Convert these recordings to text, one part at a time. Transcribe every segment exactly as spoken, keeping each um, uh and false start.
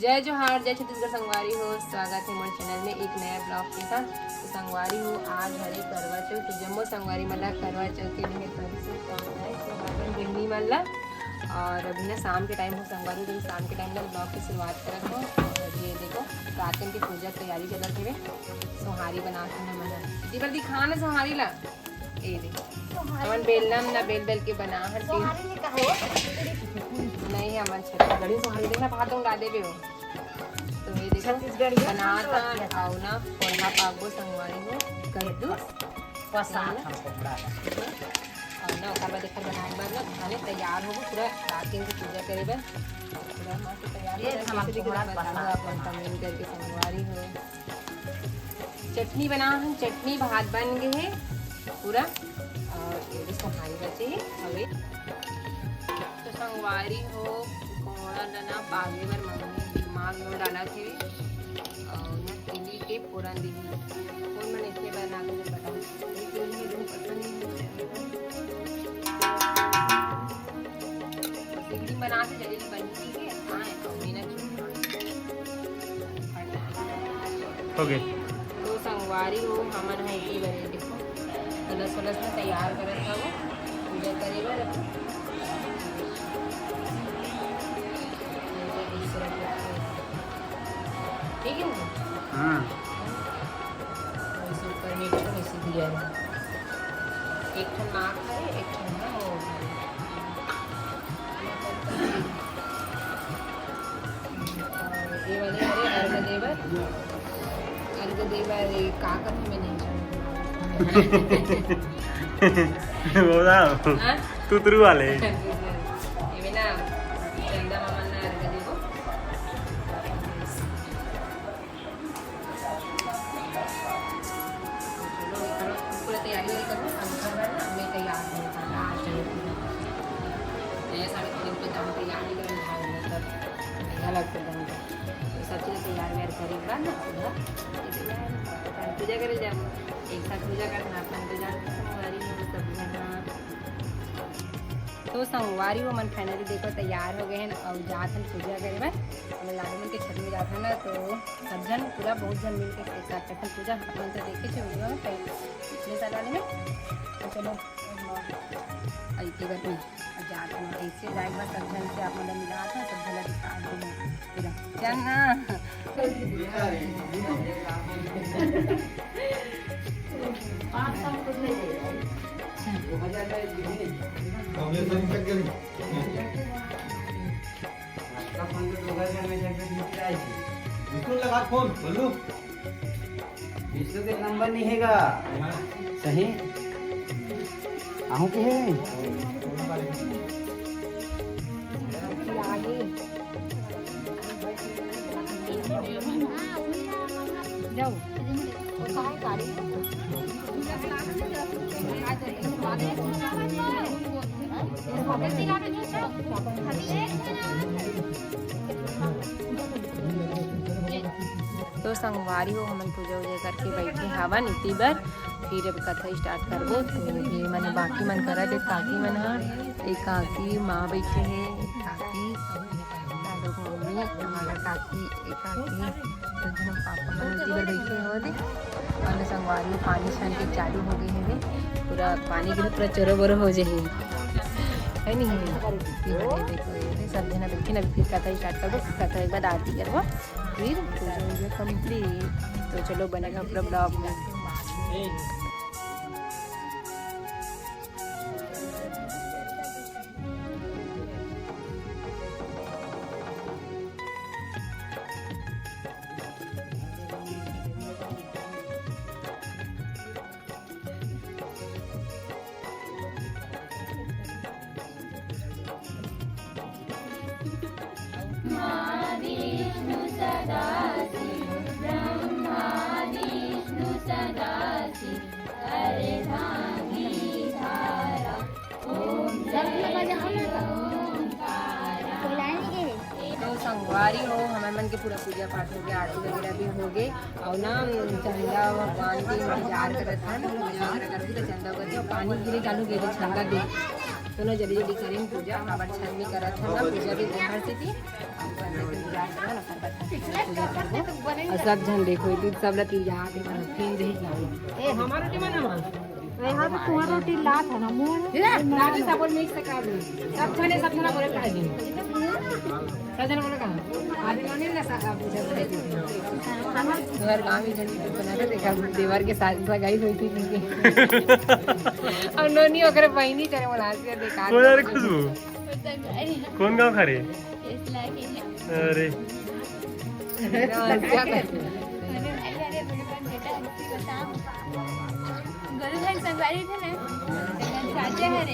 जय जोहार, जय छत्तीसगढ़ संगवारी हो, स्वागत हे मोर चैनल में एक नया ब्लॉग के साथ। तो संगवारी हो, आज हरे करवा चौथ, तो जम्मो संगवारी मन ला करवा चौथ के ढेर सारी शुभकामनाएं सब अपन बहिनी मन ला। और अभी ना शाम के टाइम हो संगवारी, तो शाम के टाइम ला ब्लॉग की शुरुआत करत हो। और ये देखो, रातन के पूजा के तैयारी चलत हवे, सोहारी बनात हन हमन। दीदी बर दिखा ना सोहारी ला। ए दे। हमन बेलना म ना बेल बेल के बना हन। सोहारी नहीं कहो। नहीं, हमन छत्तीसगढ़ी सोहारी देखना, भात उंगा देबे हो। तो ये देखो, छत्तीसगढ़ी बनात हन, अउ ना पोहा पाकबो संगवारी हो, कद्दू। पसात है ना? हमको बड़ा। अउ ना ओकर बाद एकर बनाए बर ना खाने तैयार होबो, पूरा रात दिन के पूजा करे बर। पूरा मस्त तैयार हो ये जाए, हमार कैसे दिखे कोहड़ा बताओ पसात अपन है। Comment करके संगवारी हो। चटनी बना हन, चटनी भात बन गे हे पूरा। और ये भी सोहारी बचे हे अभी। तो संगवारी हो, कोहड़ा ल ना पागे बर मम्मी दिमाग में डालत हे और ना तिली के फोरन दिही। कौन मन ऐसे बना के बताओ, ये तिली में जो पसंद नहीं है। सिगड़ी बना के जल्दी बन के आए और मेहनत हो गए। तो संगवारी हो, हमन ह इसी बरे देखो, कलश वलश में तैयार करत हवो पूजा करे बर। ठीक है ना? हाँ। वैसे ऊपर में एक ठो वैसे दिया है। एक ठन माँ का है, एक ठन ना वो। और ये वाले हरे अर्घ देवर, अर्घ देवर, ये का कथे मैं नहीं जानती। वो ना, हाँ? तुतरू वाले। ये ना, चंदा मामा ना अर्घ देवो। पूरा तैयारी वारी करो, हम घर में ना, मैं तैयार हूँ, आज नया साड़ी पहन के जाऊँ, तैयारी करो, भाग में सब मेला लगता है। तो सब चीज़ तैयार व्यार करे के बाद ना, सीधा पूजा करे जाबो। एक साथ पूजा करना, अपन तो जानते हैं, संगवारी हो, सब जगह। तो संगवारी हो, मन finally देखो तैयार हो गए हैं और जात हन पूजा करे बर। हमर लाडो मन के छठ में जात है ना, तो सब झन पूरा बहुत झन मिल के एक साथ करथन पूजा। अपन तो देखे छे वीडियो में कई पिछले साल वाले में। तो चलो, अब की बार में अब जात हन, ऐसे जाए के बाद सब झन से आप मतलब मिला था, सब झन दिखा दो पूरा। चल ना। विष्णु लगा फोन, बोलू। विष्णु के नंबर नहीं हैगा। सही। आहू के है। जाओ। तो संगवारी हो, हमन पूजा उजा करके बैठे हवन इति बर, फिर अब कथा start करबो। तो ये मन बाकी मन करा दे, काकी मन ह, एक काकी माँ बैठे हे, एक काकी, दादा को मम्मी, हमारा काकी, एक काकी, तो जन पापा मन इति बर बैठे हो दे। और संगवारी में पानी छान के चालू हो गए हे, पूरा पानी गिरे पूरा चोरो बोरो हो जाही, है नहीं? ये देखो, ये सब जना बैठे ना, फिर कथा start करबो, कथा एक बाद आरती करबो। फिर पूजा वूजा complete। तो चलो, बने रहो पूरा ब्लॉग में। तो संगवारी हो, हमर मन के पूरा पूजा पाठ हो गया, आरती वगैरह भी हो गए। और ना चंदा भगवान के इंतजार करत हन, पूजा वगैरह करके तो चंदा करके और पानी गिरे चालू गे तो चंदा दे। तो ना जल्दी जल्दी करें पूजा, काबर छत में करत हन ना पूजा भी बाहर से थी। अउ सब झन देखो, ये सब ला तिरिया के फिर जही जाओ। ए, हमार रोटी मन हमार। ए, हाँ, तो तुम्हार रोटी लात है ना, मुँह ये ना, ना, ना, सब बोल mix से काट दे। सब झने, सब झना बोले काट दे। सब झने बोले कहाँ? अभी नोनी ना सा-, आप जब तुहर गाँव में जन बना के देखा, देवर के साथ सगाई हुई थी इनकी। अउ नोनी ओकरे बहिनी चले बोला, आज के देखा। कौन है रे खुशबू? कौन गाँव का रे? अरे।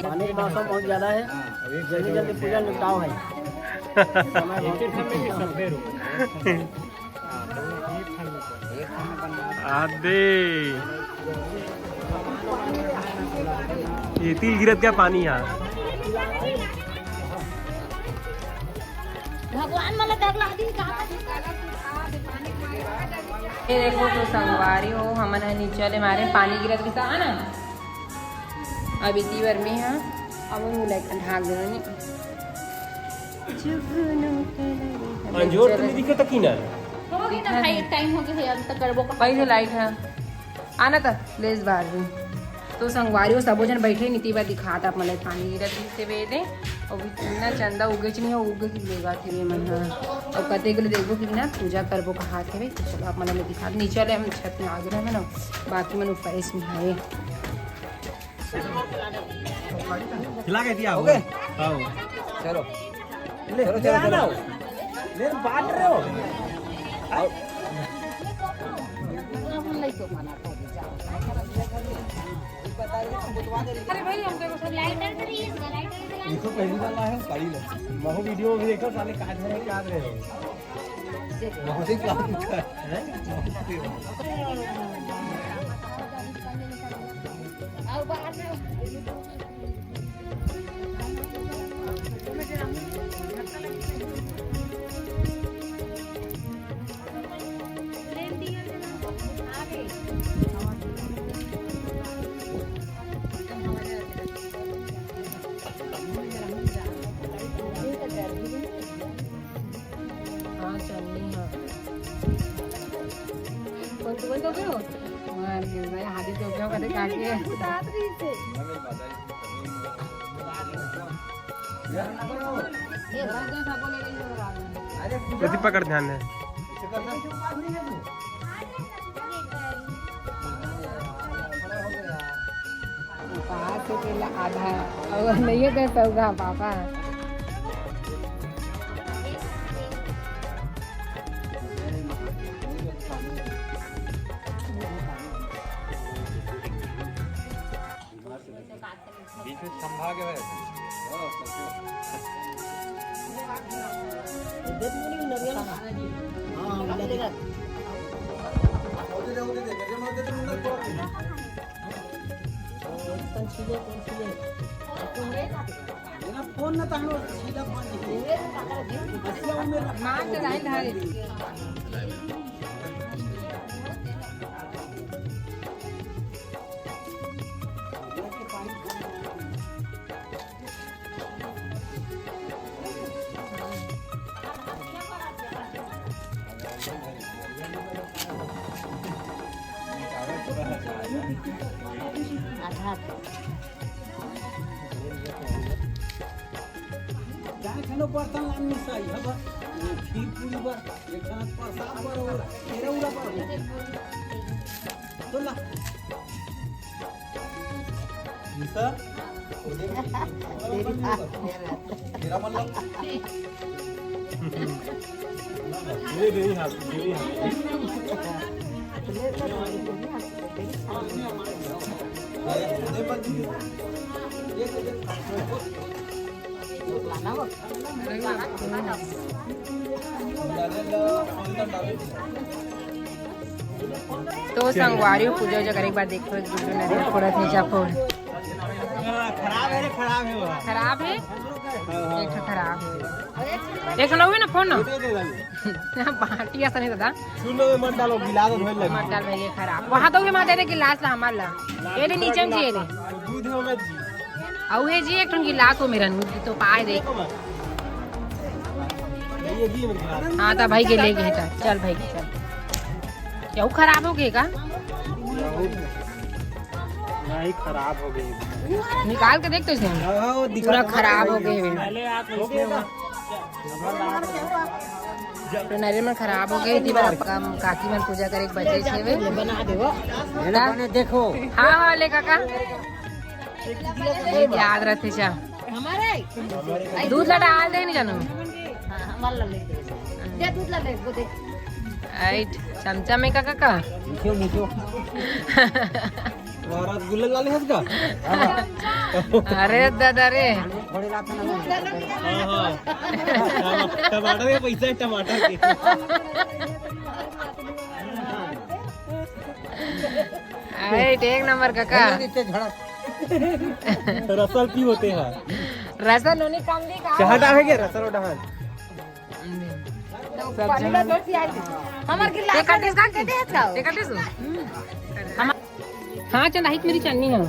पानी का मौसम बहुत ज्यादा है, जल्दी जल्दी पूजा निपटाओ भाई। आदे। ये तिल गिरत का पानी यहाँ। भगवान मला तक ला दी कहाँ। ये देखो तो संगवारी हो, हमन ह नीचे वाले मारे पानी गिरत के साथ ना। अब इतनी बार में हाँ, अब हम लाइट ढाक देना नहीं। अंजोर तो नहीं दिखता कि ना? हो गई ना भाई, टाइम हो गया है, अब तक करबो कहाँ? भाई, ये लाइट है। आना त, ले इस बार भी। तो संगवारी हो, सबो झन बैठे, नीति बा दिखात आप मन ला पानी गिरत रहिस हे दे। अउ इतना चंदा उगेच नहीं है, उगे की लेगा थे ये मन ह। अउ कते के लिए देखबो कि ना, पूजा करबो कहात हे। तो चलो, आप मन ला दिखात। नीचे वाले हम छत में आ गए हैं ना, बाकी मन ऊपर इसमें है। खिला के दिया, हो गए? हाँ। चलो। ले, चलो, ले चलो, आ चलो। ना। ले, बांट रहे हो। आओ। अरे भाई, हम देखो सब लाइटर तो नहीं है, लाइटर तो ये तो पहली बार लाए हैं, साड़ी लो। महू वीडियो में भी देखो, साले काट रहे हैं, काट रहे हो। बहुत ही काम का है। हाँ, चलनी है। कौन, तुमन तो गए हो? मार के भाई, हाथी तो गया, कदे काट के। ये भाग जा, सबको ले गई। कति पकड़ ध्यान है। पास के ला आधा, अउ नहीं है तो सौगा पापा। बीच में खंभा के है। फोन ना तानो सीधा फोन। मार के लाइन धारे। आधा। जाने खानो बर्तन लान मिसाई, हब खीर पूरी बर, एक खाना प्रसाद बर, और तेरा उला बर। तो ला। मिसा, तेरा मन लग। ये दे हाथ, ये हाथ। तो संगवारी हो, पूजा उजा करे के बाद देखो, एक दू नरियर फोड़त हे, जा फोड़। खराब है रे, खराब है वो। खराब है? एक ठो खराब है। एक ठो नवे ना फोन ना। बाटी असन है दादा। सुनो, मत डालो, गिलास धोए लगे। मत डाल भैया, खराब। वहाँ तो भी मत दे दे गिलास ला, हमार ला। ये ले नीचे में जी, ये ले। दूध में मत जी। अउ हे जी, एक ठन गिलास हो मेरा नू, तो पाए दे। देखो मत। हाँ, त भाई के ले गए था। चल भाई के, चल। केहू खराब हो गए का? नहीं, खराब हो गए। निकाल के देख तो इसे। पूरा खराब हो गए। तो नारियल मन खराब हो गए थी, पर अब का-, काकी मन पूजा करे के बचे छेवे। बना दे वो। देखो। हाँ, हाँ, ले काका। याद रखते जा। दूध ला डाल दे, नहीं जानो। हाँ, हमार ला ले दे। दे, दूध ला ले, वो दे। आइट, चमचा में का, का, का? मीठो, मीठो। वहाँ रसगुल्ला ला ले हस का? अरे दादा रे। हाँ, हाँ। टमाटर के पैसा है, टमाटर के। आइट, एक नंबर काका। इतने झड़क। रसल की होते हैं। रसल होने काम दी का? चाह डाल है क्या? रसल उठान। हमार गिलास ते कटिस का? दे दे का? ते कटिस? हाँ, चंदा, हित मेरी चन्नी है।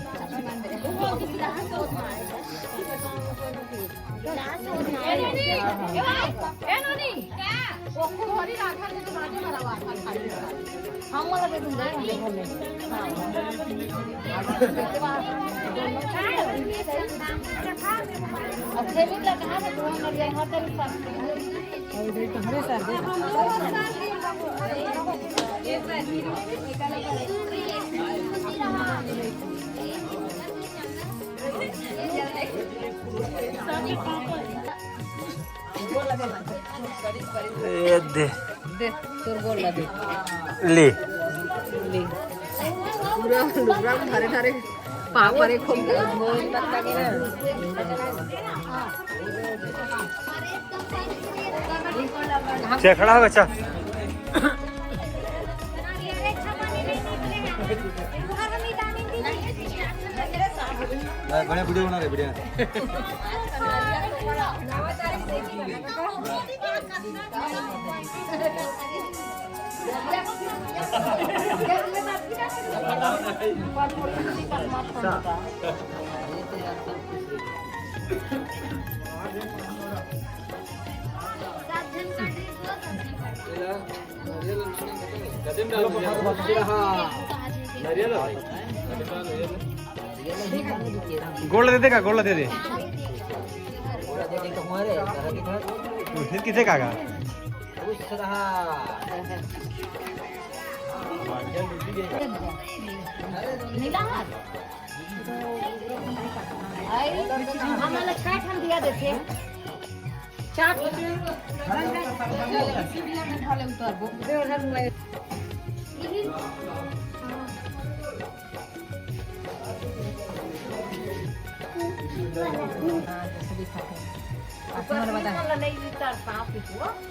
ये दे। दे, तोर गोड़ लगे। ले। ले। पूरा लुगरा में ढारे ढारे पाँव परे खूब। चल, खड़ा हो बच्चा। बड़े वीडियो बना रहे, वीडियो। गोड़ दे दे का, गोड़ दे दे। फिर किसे का गा? हमला छह ठन दिया देथे। चार ठन।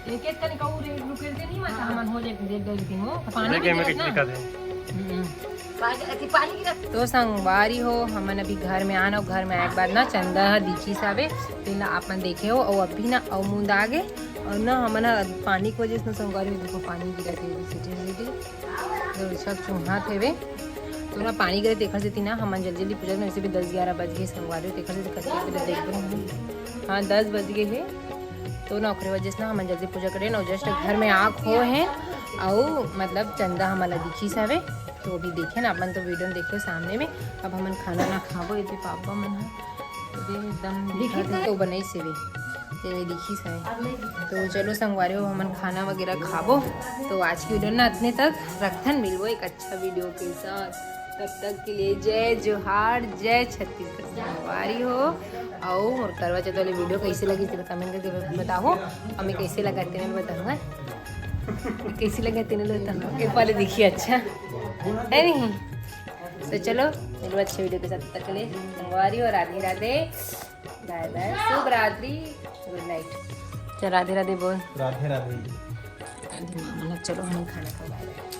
एक एक तनिक अउ रुके दे नहीं, मत हमन हो जाए, देख दे लेकिन वो पानी देखे में कुछ दिक्कत है। हम्म। तो संगवारी हो, हमन अभी घर में आन, अउ घर में आए के बाद ना चंदा ह दिखिस हवे, तेन ला आप मन देखे हो, अउ अभी ना अउ मुंद आ गे, अउ ना हमन ह पानी के वजह से ना संगवारी हो, देखो पानी गिरत हे, सीटी सीटी, तो सब चूहात हेवे। तो ना पानी गिरे तेखर सेती ना हमन जल्दी जल्दी पूजा करन, वैसे भी दस ग्यारह बज गे संगवारी हो, तेखर सेती कतका देर देखबे। हाँ, दस बज गे हे। तो ना ओकरे वजह से ना हमन जल्दी पूजा करेन, अउ just घर में आग हो हे, अउ मतलब चंदा हमन ला दिखिस हवे। तो अभी देखे ना, अपन तो वीडियो में देखे सामने में। अब हमन खाना ना खाबो, एदे पापा मन ह एदे एकदम दिखत हे, तो बनाइस हवे, तेने दिखिस हवे। तो चलो संगवारी हो, हमन खाना वगैरह खाबो। तो आज की वीडियो ना अतने तक रखथन, मिलबो एक अच्छा वीडियो के साथ। तब तक के लिए जय जोहार, जय छत्तीसगढ़ संगवारी हो। अउ मोर करवा चौथ वाली वीडियो कैसे लगी, तेला कमेंट करके बताओ। हमें कैसे लगा, तेने बताऊंगा। कैसे लगा, तेने बताऊंगा। एक वाले देखिए, अच्छा है नहीं? तो चलो, मिलबो अच्छे वीडियो के साथ, तब तक के लिए संगवारी हो, राधे राधे, बाय बाय, शुभ रात्रि, गुड नाइट। चल, राधे राधे बोल। राधे राधे। राधे मामा, चलो हम खाना खा, बाय बाय।